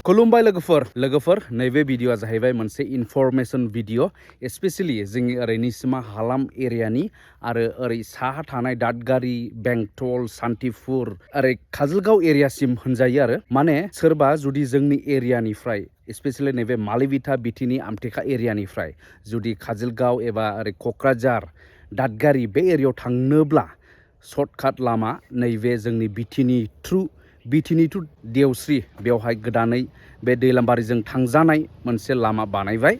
खुलुमबाय लोगोफोर नैबे भिडिअआ जाहैबाय मोनसे इनफरमेशन भिडिअ स्पेशली जोंनि ओरै निसिमा हालाम एरियानि आरो ओरै साहा थानाय दादगारि बेंटल सान्तिपुर ओरै काजलगांव एरियासिम होनजायो आरो माने सोरबा जुदि जोंनि एरियानिफ्राय स्पेशली नैबे मालिबिथा बिटिनि आमटेका एरियानिफ्राय जुदि काजलगांव एबा ओरै क'क्राझार दादगारि बे एरियायाव थांनोब्ला सर्टकाट लामा नैबे जोंनि बिटिनि टु देवस्रि बेवहाय गोदानै बे दैलामबारिजों थांजानाय मोनसे लामा बानायबाय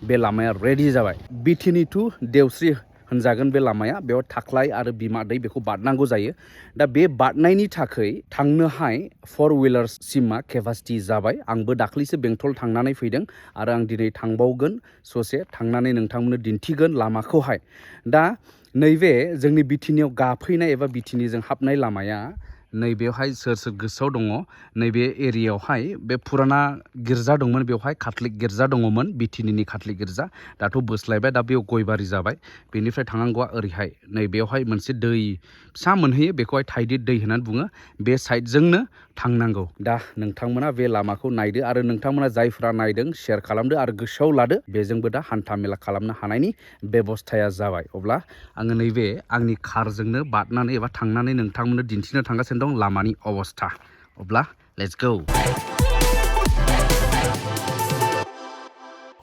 बे लामाया रेडि जाबाय बिटिनि टु देवस्रि होनजागोन बे लामाया बेयाव थाख्लाय आरो बिमा दै बेखौ बारनांगौ जायो दा बे बारनायनि थाखाय थांनोहाय 4 व्हीलर्स सिमा केपासिटी जाबाय आंबो दाख्लैसो बेंटल थांनानै फैदों आरो आं दिनै थांबावगोन ससे थांनानै नोंथांमोननो दिन्थिगोन लामाखौहाय दा नैबे जोंनि बिटिनियाव गाफैनाय एबा बिटिनिजों हाबनाय लामाया नैबेवहाय सोर गोसोआव दङ नैबे एरियायावहाय बे फुराना गिर्जा दंमोन बेवहाय काथलिक गिर्जा दङमोन बिटिनिनि काथलिक गिर्जा दाथ' बोस्लायबाय दा बेयाव गयबारि जाबाय बेनिफ्राय थांनांगौआ ओरैहाय नैबेयावहाय मोनसे दै फिसा मोनहैयो बेखौहाय थाइदिर दै होननानै बुङो बे साइडजोंनो थांनांगौ दा नोंथांमोना बे लामाखौ नायदो आरो नोंथांमोना जायफ्रा नायदों शेयार खालामदो आरो गोसोआव लादो बेजोंबो दा हान्था मेला खालामनो हानायनि बेबस्थाया जाबाय अब्ला आङो नैबे आंनि कारजोंनो बारनानै एबा थांनानै नोंथांमोननो दिन्थिनो थांगासिनो दं लामानि अबस्था अब्ला लेट्स गो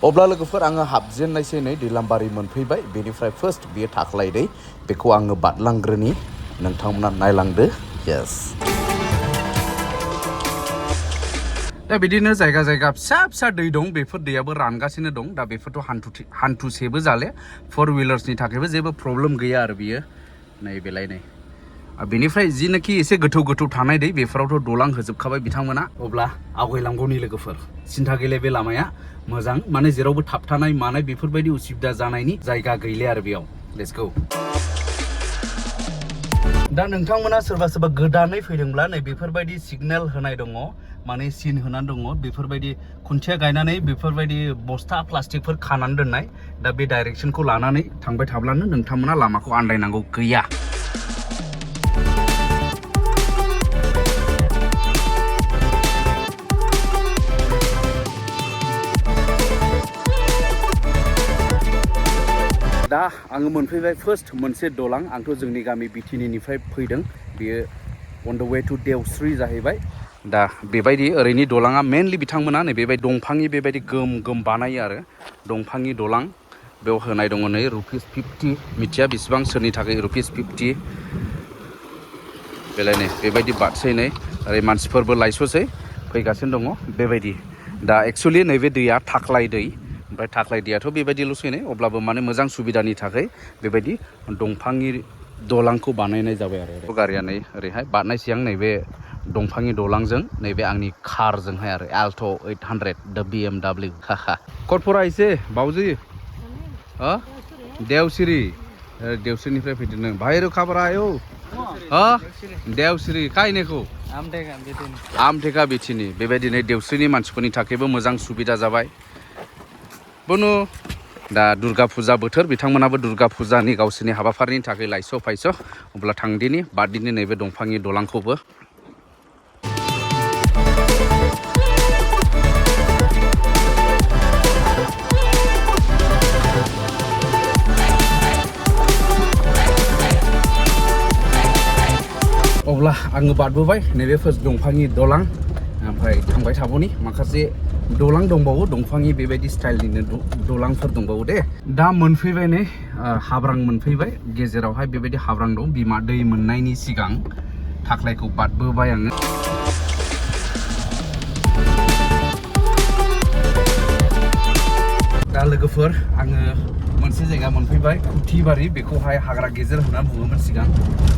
अब्ला लोगोफोर आङो हाबजेननायसै नै दैलामबारि मोनफैबाय बेनिफ्राय फार्स्ट बेयो थाख्लाय दै बेखौ आङो बारलांग्रोनि नोंथांमोना नायलांदो यस दा बिदिनो जायगा फिसा दै दं बेफोर दैयाबो रानगासिनो दं दा बेफोरथ' हान्थुसेबो जाले 4 व्हीलर्सनि थाखायबो जेबो प्रब्लेम गैया आरो बियो नै बेलाय नै बेनिफ्राय जिनाखि एसे गोथौ थानाय दै बेफोरावथ' दलां होजोबखाबाय बिथांमोना अब्ला आवगायलांगौनि लोगोफोर सिन्था गैले बे लामाया मोजां माने जेरावबो थाबथानाय मानाय बेफोरबायदि उसुबिदा जानायनि जायगा गैले आरो बेयाव लेट्स गो दा नोंथांमोना सोरबा गोदानै फैदोंब्ला नै बेफोरबायदि सिगनेल होनाय दङ माने सिन होनानै दङ बेफोरबायदि खुन्थिया गायनानै बेफोरबायदि बस्था प्लास्टिकफोर खानानै दोननाय दा बे डाइरेक्सनखौ लानानै थांबाय थाब्लानो नोंथांमोना लामाखौ आन्दायनांगौ गैया दा आङो मोनफैबाय फार्स्ट मोनसे दलां आंथ' जोंनि गामि बिटिनिनिफ्राय फैदों बेयो अन द वे टु देवस्रि जाहैबाय दा बेबायदि ओरैनि दलाङा मेनलि बिथांमोना नै बेबायदि दंफांनि बेबायदि गोम बानायो आरो दंफांनि दलां बेयाव होनाय दङ नै ₹50 मिथिया बेसेबां सोरनि थाखाय ₹50 बेलाय नै बेबायदि बादसै नै ओरै मानसिफोरबो लायस'सै फैगासिनो दङ बेबायदि दा एक्सुवेलि नैबे दैया थाख्लाय दै ओमफ्राय थाख्लाय दैयाथ' बेबायदिल'सै नै अब्लाबो माने मोजां सुबिदानि थाखाय बेबायदि दंफांनि दलांखौ बानायनाय जाबाय आरो गारिया नै ओरैहाय बारनायसै आं नैबे दंफांनि दलांजों नैबे आंनि कारजोंहाय आरो एल्ट' 800 द BMW कटफरा एसे बावजी देवस्रिनिफ्राय फैदों नों बाहेर खाबार आयो देवस्रि कायनेखौ आमटेका बिटिनि बेबायदिनो देवस्रिनि मानसिफोरनि थाखायबो मोजां सुबिदा जाबाय बनु दा दुर्गा फुजा बोथोर बिथांमोनाबो दुर्गा फुजानि गावसोरनि हाबाफारिनि थाखाय लायस' अब्ला थांदिनि बादिनि नैबे दंफांनि दलांखौबो अब्ला आङो बारबोबाय नैबे फार्स्ट दंफांनि दलां ओमफ्राय थांबाय थाबोनि माखासे दलां दंबावो दंफांनि बेबायदि स्टाइलनिनो दलांफोर दंबावो दे दा मोनफैबाय नै हाब्रां मोनफैबाय गेजेरावहाय बेबायदि हाब्रां दं बिमा दै मोननायनि सिगां थाख्लायखौ बारबोबाय आङो दा लोगोफोर आङो मोनसे जायगा मोनफैबाय खुथिबारि बेखौहाय हाग्रा गेजेर होनना बुङोमोन सिगां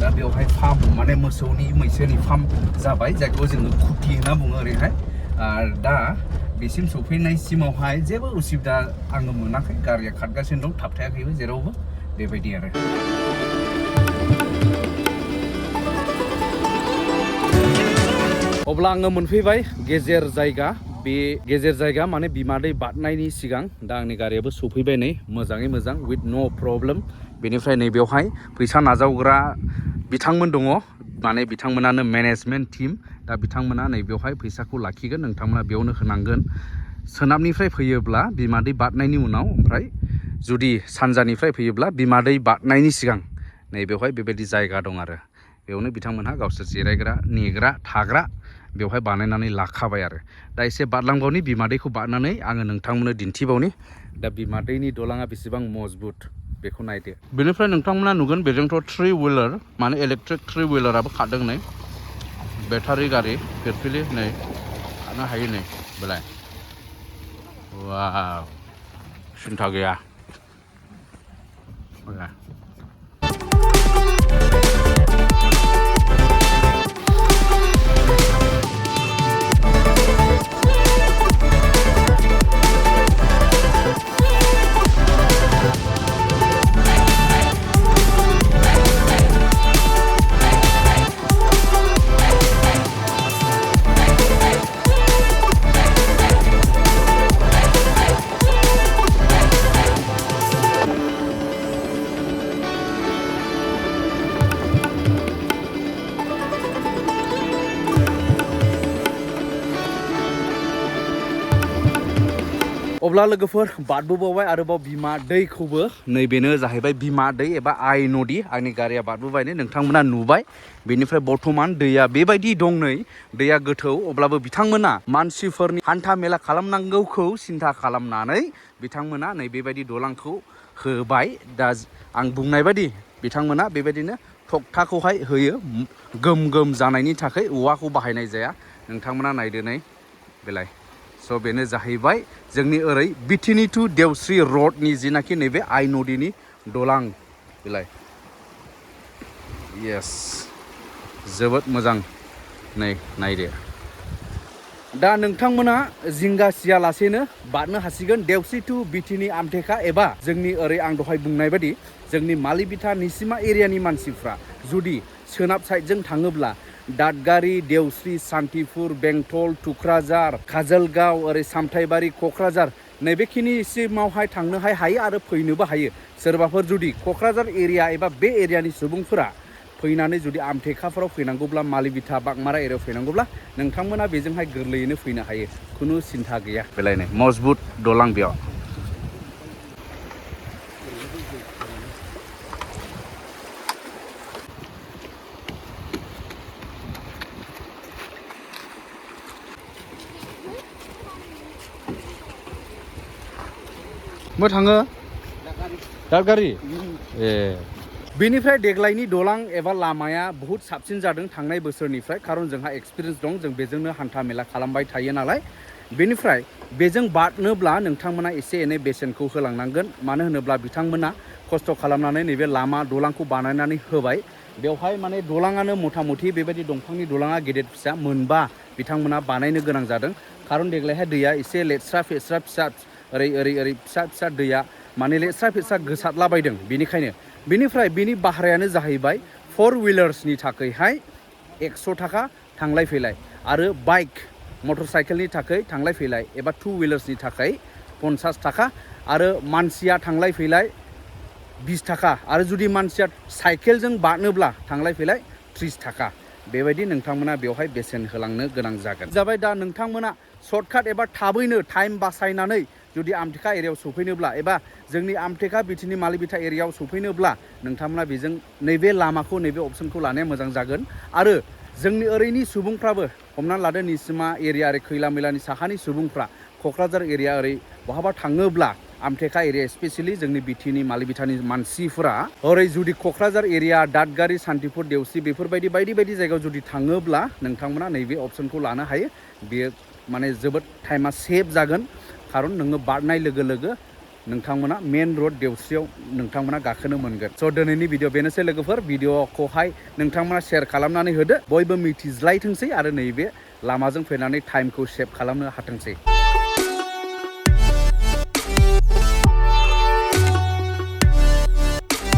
दा बेवहाय फार्म माने मोसौनि मैसोनि फार्म जाबाय जायखौ जोङो खुथि होनना बुङो ओरैहाय दा बेसिम सफैनायसिमावहाय जेबो उसुबिदा आङो मोनाखै गारिया खारगासिनो दं थाबथायाखैबो जेरावबो बेबायदि आरो अब्ला आङो मोनफैबाय गेजेर जायगा बे गेजेर जायगा माने बिमा दै बारनायनि सिगां दा आंनि गारियाबो सफैबाय नै मोजाङै मोजां विथ नो प्रब्लेम बेनिफ्राय नैबेवहाय फैसा नाजावग्रा बिथांमोन दङ माने बिथांमोनानो मेनेजमेन्ट टीम दा बिथांमोना नै बेवहाय फैसाखौ लाखिगोन नोंथांमोना बेयावनो होनांगोन सोनाबनिफ्राय फैयोब्ला बिमादै बारनायनि उनाव ओमफ्राय जुदि सानजानिफ्राय फैयोब्ला बिमादै बारनायनि सिगां नै बेवहाय बेबायदि जायगा दं आरो बेयावनो बिथांमोनहा गावसोर जिरायग्रा नेग्रा थाग्रा बेवहाय बानायनानै लाखाबाय आरो दा एसे बारलांबावनि बिमादैखौ बारनानै आङो नोंथांमोननो दिन्थिबावनि दा बिमादैनि दलाङा बेसेबां मजबुत बेखौ नायदो बेनिफ्राय नोंथांमोना नुगोन बेजोंथ' 3 व्हीलर माने इलेक्ट्रिक 3 व्हीलराबो खारदों नै बेटारि गारि फिरफिलि नै खारनो हायो नै बेलाय वाव सिन्था गैया अब्ला लोगोफोर बारबोबावबाय आरोबाव बिमा दैखौबो नैबेनो जाहैबाय बिमा दै एबा आइ नदि आंनि गारिया बारबोबायनो नोंथांमोना नुबाय बेनिफ्राय बर्थमान दैया बेबायदि दं नै दैया गोथौ अब्लाबो बिथांमोना मानसिफोरनि हान्था मेला खालामनांगौखौ सिन्था खालामनानै बिथांमोना नै बेबायदि दलांखौ होबाय दा आं बुंनाय बायदि बिथांमोना बेबायदिनो थक्थाखौहाय होयो गोम गोम जानायनि थाखाय औवाखौ बाहायनाय जाया नोंथांमोना नायदो नै बेलाय स' बेनो जाहैबाय जोंनि ओरै बिथिनि टु देवस्रि रडनि जिनाखि नैबे आइ नदिनि दलां बेलाय येस जोबोद मोजां नै नायदो दा नोंथांमोना जिंगा सियालासेनो बारनो हासिगोन देवस्रि टु बिथिनि आमथेखा एबा जोंनि ओरै आं दहाय बुंनाय बायदि जोंनि मालिबिथा निसिमा एरियानि मानसिफ्रा जुदि सोनाब साइडजों थाङोब्ला दादगारि देवस्रि सान्तिपुर बेंटल टुक्राझार काजलगाव ओरै सामथाइबारि क'क्राझार नैबेखिनिसिमावहाय थांनोहाय हायो आरो फैनोबो हायो सोरबाफोर जुदि क'क्राझार एरिया एबा बे एरियानि सुबुंफोरा फैनानै जुदि आमथेखाफोराव फैनांगौब्ला मालिबिथा बागमारा एरियायाव फैनांगौब्ला नोंथांमोना बेजोंहाय गोरलैयैनो फैनो हायो खुनु सिन्था गैया बेलायनो मजबुत दलां बेयाव मा थाङो दादगारि ए बेनिफ्राय देग्लायनि दलां एबा लामाया बहुत साबसिन जादों थांनाय बोसोरनिफ्राय खारन जोंहा एक्सपिरियेन्स दं जों बेजोंनो हान्था मेला खालामबाय थायो नालाय बेनिफ्राय बेजों बारनोब्ला नोंथांमोना एसे एनै बेसेनखौ होलांनांगोन मानो होनोब्ला बिथांमोना खस्थ' खालामनानै नैबे लामा दलांखौ बानायनानै होबाय बेवहाय माने दलाङानो मथा मथि बेबायदि दंफांनि दलाङा गेदेर फिसा मोनबा बिथांमोना बानायनो गोनां जादों खारन देग्लायहाय दैया एसे लेथ्रा फेस्रा फिसा ओरै ओरै ओरै फिसा फिसा दैया माने लेथ्रा फेस्रा गोसारलाबायदों बेनिखायनो बेनिफ्राय बेनि भारायानो जाहैबाय 4 व्हीलार्सनि थाखायहाय 100 थाखा थांलाय फैलाय आरो बाइक मटर साइकेलनि थाखाय थांलाय फैलाय एबा 2 व्हीलार्सनि थाखाय 50 थाखा आरो मानसिया थांलाय फैलाय 20 थाखा आरो जुदि मानसिया साइकेलजों बारनोब्ला थांलाय फैलाय 30 थाखा बेबायदि नोंथांमोना बेवहाय बेसेन होलांनो गोनां जागोन जाबाय दा नोंथांमोना सर्टकाट एबा थाबैनो टाइम बासायनानै जुदि आमथेखा एरियायाव सफैनोब्ला एबा जोंनि आमथेखा बिथिनि मालिबिथा एरियायाव सफैनोब्ला नोंथांमोना बेजों नैबे लामाखौ नैबे अप्सनखौ लानाया मोजां जागोन आरो जोंनि ओरैनि सुबुंफ्राबो हमनानै लादो निसिमा एरिया ओरै खैला मैलानि साहानि सुबुंफ्रा क'क्राझार एरिया ओरै बहाबा थाङोब्ला आमथेखा एरिया स्पेसियेलि जोंनि बिटिनि मालिबिथानि मानसिफोरा ओरै जुदि क'क्राझार एरिया दादगारि सान्तिपुर देवस्रि बेफोरबायदि बायदि बायदि जायगायाव जुदि थाङोब्ला नोंथांमोना नैबे अप्सनखौ लानो हायो बेयो माने जोबोद टाइमा सेभ जागोन खारन नोङो बारनाय लोगो लोगो नोंथांमोना मेन रड देवस्रियाव नोंथांमोना गाखोनो मोनगोन स' दिनैनि भिडिअ बेनोसै लोगोफोर भिडिअखौहाय नोंथांमोना शेयार खालामनानै होदो बयबो मिथिज्लायथोंसै आरो नैबे लामाजों फैनानै टाइमखौ सेभ खालामनो हाथोंसै